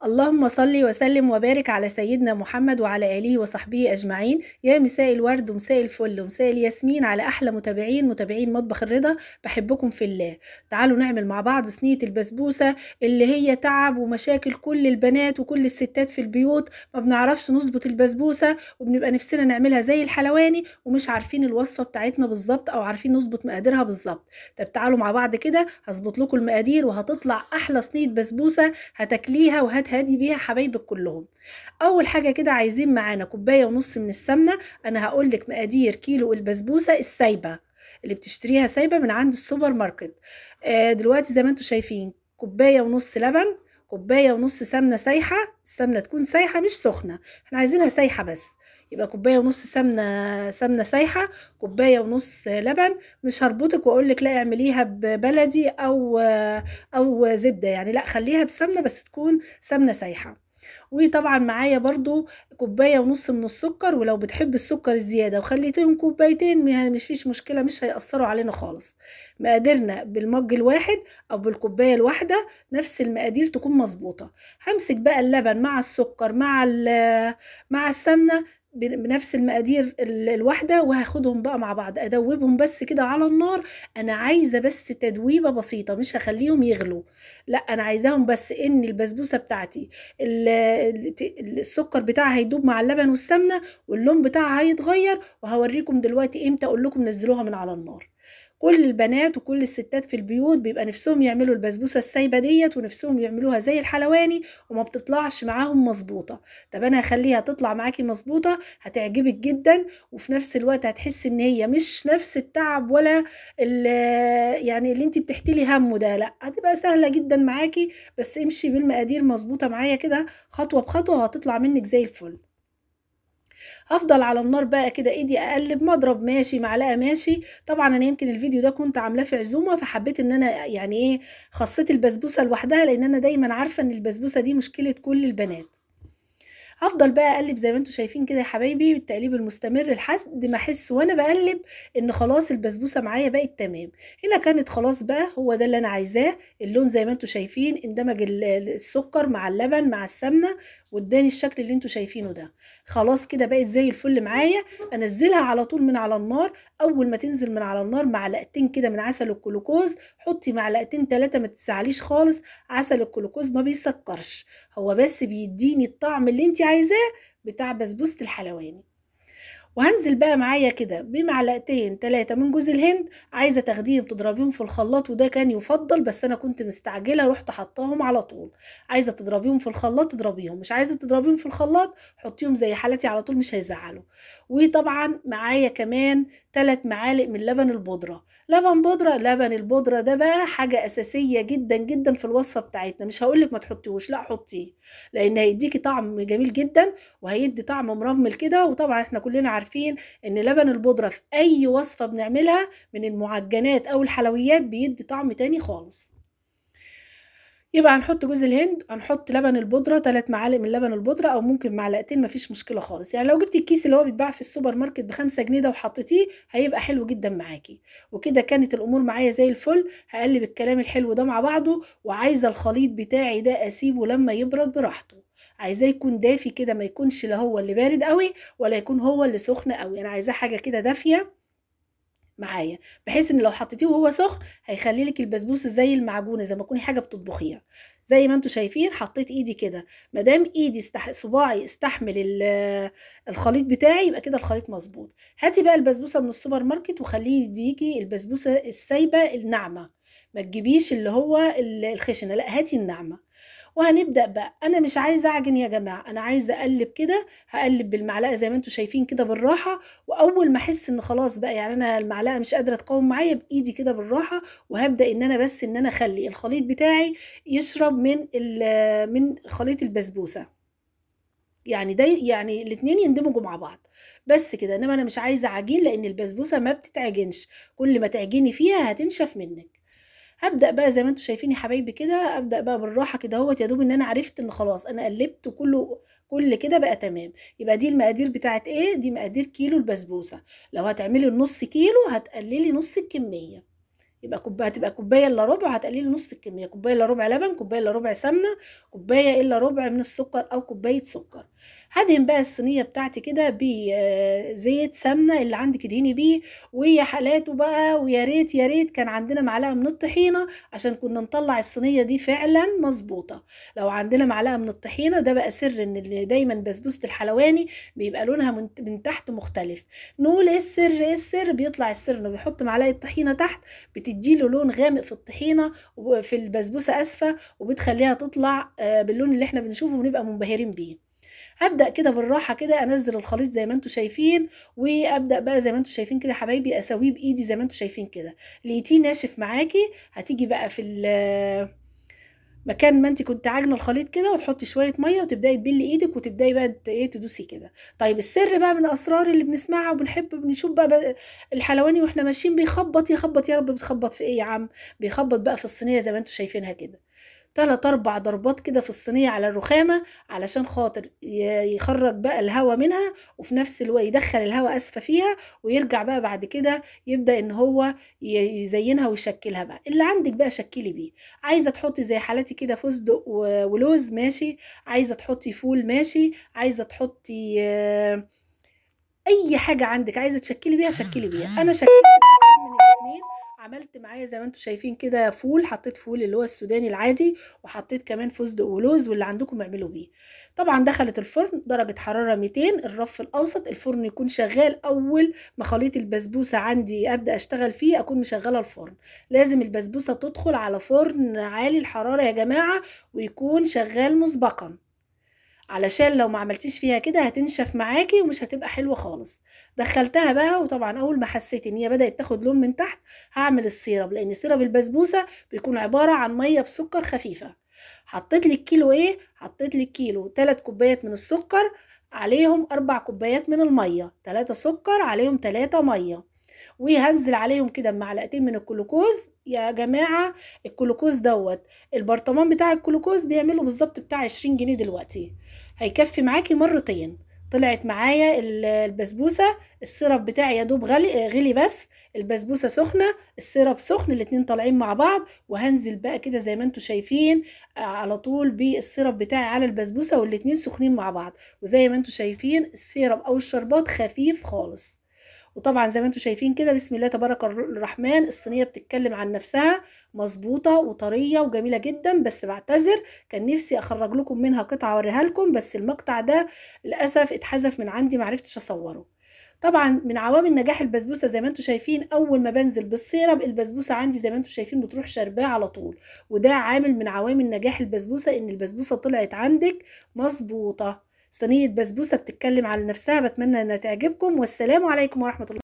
اللهم صل وسلم وبارك على سيدنا محمد وعلى آله وصحبه أجمعين. يا مساء الورد ومساء الفل ومساء الياسمين على أحلى متابعين مطبخ الرضا، بحبكم في الله. تعالوا نعمل مع بعض صينية البسبوسة اللي هي تعب ومشاكل كل البنات وكل الستات في البيوت. ما بنعرفش نظبط البسبوسة وبنبقى نفسنا نعملها زي الحلواني ومش عارفين الوصفة بتاعتنا بالظبط أو عارفين نظبط مقاديرها بالظبط. طب تعالوا مع بعض كده هظبط لكم المقادير وهتطلع أحلى صينية بسبوسة هتاكليها وهتهدي بيها حبايبك كلهم. اول حاجة كده عايزين معانا كوباية ونص من السمنة. انا هقول لك مقادير كيلو البسبوسه السايبه اللي بتشتريها سايبه من عند السوبر ماركت. دلوقتي زي ما انتم شايفين كوباية ونص لبن، كوباية ونص سمنه سايحه، السمنة تكون سايحه مش سخنة، احنا عايزينها سايحه بس. يبقى كوباية ونص سمنه سايحه، كوباية ونص لبن. مش هربطك واقول لك لا اعمليها ببلدي او زبدة، يعني لا خليها بسمنه بس تكون سمنه سايحه. وطبعا معايا برضو كوباية ونص من السكر، ولو بتحب السكر الزيادة وخليتهم كوبايتين يعني مش فيش مشكلة، مش هيأثروا علينا خالص. مقاديرنا بالمج الواحد او بالكوبايه الواحدة نفس المقادير تكون مظبوطة. همسك بقى اللبن مع السكر مع السمنة بنفس المقادير الواحدة، وهاخدهم بقى مع بعض ادوبهم بس كده على النار. انا عايزه بس تدويبه بسيطة، مش هخليهم يغلوا، لا انا عايزاهم بس ان البسبوسه بتاعتي السكر بتاعها هيدوب مع اللبن والسمنه واللون بتاعها هيتغير. وهوريكم دلوقتي امتى اقول لكم نزلوها من على النار. كل البنات وكل الستات في البيوت بيبقى نفسهم يعملوا البسبوسه السايبه ديت ونفسهم يعملوها زي الحلواني وما بتطلعش معاهم مظبوطة. طب انا هخليها تطلع معاكي مظبوطة، هتعجبك جدا، وفي نفس الوقت هتحسي ان هي مش نفس التعب ولا يعني اللي انت بتحتلي همه ده، لا هتبقى سهلة جدا معاكي. بس امشي بالمقادير مظبوطة معايا كده خطوة بخطوة وهتطلع منك زي الفل. هفضل على النار بقى كده ايدي اقلب، مضرب ماشي، معلقه ماشي. طبعا انا يمكن الفيديو ده كنت عاملاه في عزومة، فحبيت ان انا يعني ايه خصيت البسبوسه لوحدها، لان انا دايما عارفه ان البسبوسه دي مشكلة كل البنات. هفضل بقى اقلب زي ما انتم شايفين كده يا حبايبي بالتقليب المستمر لحد ما احس وانا بقلب ان خلاص البسبوسه معايا بقت تمام. هنا كانت خلاص بقى هو ده اللي انا عايزاه. اللون زي ما انتم شايفين اندمج السكر مع اللبن مع السمنة واداني الشكل اللي انتم شايفينه ده. خلاص كده بقت زي الفل معايا. انزلها على طول من على النار. اول ما تنزل من على النار معلقتين كده من عسل الجلوكوز، حطي معلقتين ثلاثة ما تزعليش خالص، عسل الجلوكوز ما بيسكرش، هو بس بيديني الطعم اللي انت عايزاه بتاع بسبوسه الحلواني. وهنزل بقى معايا كده بمعلقتين ثلاثة من جوز الهند، عايزه تاخديهم تضربيهم في الخلاط وده كان يفضل، بس انا كنت مستعجلة رحت حطاهم على طول. عايزه تضربيهم في الخلاط تضربيهم، مش عايزه تضربيهم في الخلاط حطيهم زي حالتي على طول مش هيزعلوا. وطبعا معايا كمان 3 معالق من لبن البودره. لبن بودره، لبن البودره ده بقى حاجة اساسية جدا جدا في الوصفة بتاعتنا، مش هقولك ما تحطيهوش، لا حطيه، لان هيديكي طعم جميل جدا وهيدي طعم مرمل كده. وطبعا احنا كلنا عارفين ان لبن البودره في اي وصفه بنعملها من المعجنات او الحلويات بيدي طعم تاني خالص. يبقى هنحط جوز الهند، هنحط لبن البودره 3 معالق من لبن البودره او ممكن معلقتين مفيش مشكلة خالص. يعني لو جبتي الكيس اللي هو بيتباع في السوبر ماركت ب5 جنيه ده وحطيتيه هيبقى حلو جدا معاكي. وكده كانت الامور معايا زي الفل. هقلب الكلام الحلو ده مع بعضه، وعايزه الخليط بتاعي ده اسيبه لما يبرد براحته، عايزاه يكون دافي كده، ما يكونش لا هو اللي بارد قوي ولا يكون هو اللي سخن قوي. انا عايزاه حاجة كده دافيه معايا، بحيث ان لو حطيتيه وهو سخن هيخلي لك البسبوسه زي المعجونه، زي ما تكوني حاجة بتطبخيها. زي ما انتم شايفين حطيت ايدي كده، ما دام ايدي صباعي استحمل الخليط بتاعي يبقى كده الخليط مظبوط. هاتي بقى البسبوسه من السوبر ماركت وخليه يديكي البسبوسه السايبه الناعمة، ما تجيبيش اللي هو الخشنة، لا هاتي الناعمة. وهنبدأ بقى. انا مش عايزه اعجن يا جماعة، انا عايزه اقلب كده، هقلب بالمعلقه زي ما انتم شايفين كده بالراحة. واول ما احس ان خلاص بقى يعني انا المعلقة مش قادرة تقاوم معايا، بايدي كده بالراحة، وهبدأ ان انا بس ان انا اخلي الخليط بتاعي يشرب من خليط البسبوسه، يعني ده يعني الاتنين يندمجوا مع بعض بس كده. انما انا مش عايزه عجين لان البسبوسه ما بتتعجنش، كل ما تعجني فيها هتنشف منك. هبدأ بقى زي ما انتم شايفين يا حبايبي كده، ابدأ بقى بالراحة كده اهوت، يا دوب ان انا عرفت ان خلاص انا قلبت كله كل كده بقى تمام. يبقى دي المقادير بتاعت ايه؟ دي مقادير كيلو البسبوسة. لو هتعملي النص كيلو هتقللي نص الكمية. يبقى كوباية، هتبقى كوباية الا ربع، هتقللي نص الكمية، كوباية الا ربع لبن، كوباية الا ربع سمنه، كوباية الا ربع من السكر او كوباية سكر. هدهن بقى الصينية بتاعتي كده بزيت سمنه اللي عندك ادهني بيه، ويا حالاته بقى. ويا ريت يا ريت كان عندنا معلقه من الطحينه عشان كنا نطلع الصينية دي فعلا مظبوطة. لو عندنا معلقه من الطحينه، ده بقى سر ان اللي دايما بسبوسه الحلواني بيبقى لونها من تحت مختلف. نقول ايه السر؟ ايه السر؟ بيطلع السر انه بيحط معلقه طحينه تحت، بتديله لون غامق في الطحينه وفي البسبوسه اسفه، وبتخليها تطلع باللون اللي احنا بنشوفه ونبقى منبهرين بيه. هبدأ كده بالراحة كده انزل الخليط زي ما انتم شايفين، وابدأ بقى زي ما انتم شايفين كده حبايبي اسويه بايدي زي ما انتم شايفين كده. لقيتيه ناشف معاكي، هتيجي بقى في مكان ما انت كنت عاجنه الخليط كده، وتحطي شوية مية وتبداي تبلي ايدك وتبداي بقى ايه تدوسي كده. طيب السر بقى من الاسرار اللي بنسمعها وبنحب بنشوف بقى الحلواني واحنا ماشيين بيخبط يخبط، يا رب بتخبط في ايه يا عم؟ بيخبط بقى في الصينية زي ما انتم شايفينها كده، 3 4 ضربات كده في الصينية على الرخامة علشان خاطر يخرج بقى الهواء منها، وفي نفس الوقت يدخل الهواء اسفة فيها، ويرجع بقى بعد كده يبدأ ان هو يزينها ويشكلها بقى. اللي عندك بقى شكلي بيه. عايزة تحطي زي حالاتي كده فستق ولوز ماشي، عايزة تحطي فول ماشي، عايزة تحطي اي حاجة عندك عايزة تشكلي بيها شكلي بيها. انا شكلت من الاثنين، عملت معايا زي ما انتم شايفين كده فول، حطيت فول اللي هو السوداني العادي، وحطيت كمان فستق ولوز، واللي عندكم اعملوا بيه. طبعا دخلت الفرن درجة حرارة 200، الرف الاوسط، الفرن يكون شغال اول ما خليط البسبوسة عندي ابدا اشتغل فيه اكون مشغلة الفرن. لازم البسبوسة تدخل على فرن عالي الحرارة يا جماعة، ويكون شغال مسبقا، علشان لو ما عملتيش فيها كده هتنشف معاكي ومش هتبقى حلوة خالص. دخلتها بقى، وطبعا اول ما حسيت ان هي بدأت تاخد لون من تحت هعمل ال syrup، لان syrup البسبوسة بيكون عبارة عن مية بسكر خفيفة. حطيت لك كيلو ايه؟ حطيت لك كيلو 3 كوبايات من السكر، عليهم 4 كوبايات من المية، 3 سكر عليهم 3 مية، وهنزل عليهم كده بمعلقتين من الكلوكوز. يا جماعة الكلوكوز دوت البرطمان بتاع الكلوكوز بيعمله بالظبط بتاع 20 جنيه دلوقتي، هيكفي معاكي مرتين. طلعت معايا البسبوسة، ال syrup بتاعي يا دوب غلي بس، البسبوسة سخنة، ال syrup سخن، الاتنين طالعين مع بعض. وهنزل بقى كده زي ما انتوا شايفين على طول بال syrup بتاعي على البسبوسة، والاتنين سخنين مع بعض. وزي ما انتوا شايفين ال syrup او الشربات خفيف خالص. وطبعا زي ما انتم شايفين كده بسم الله تبارك الرحمن، الصينية بتتكلم عن نفسها، مظبوطة وطريه وجميلة جدا. بس بعتذر، كان نفسي اخرج لكم منها قطعه اوريها لكم، بس المقطع ده للاسف اتحذف من عندي، معرفتش اصوره. طبعا من عوامل نجاح البسبوسه زي ما انتم شايفين، اول ما بنزل بال syrup البسبوسه عندي زي ما انتم شايفين بتروح شرباه على طول، وده عامل من عوامل نجاح البسبوسه، ان البسبوسه طلعت عندك مظبوطة. صينية بسبوسه بتتكلم على نفسها. بتمنى انها تعجبكم، والسلام عليكم ورحمة الله.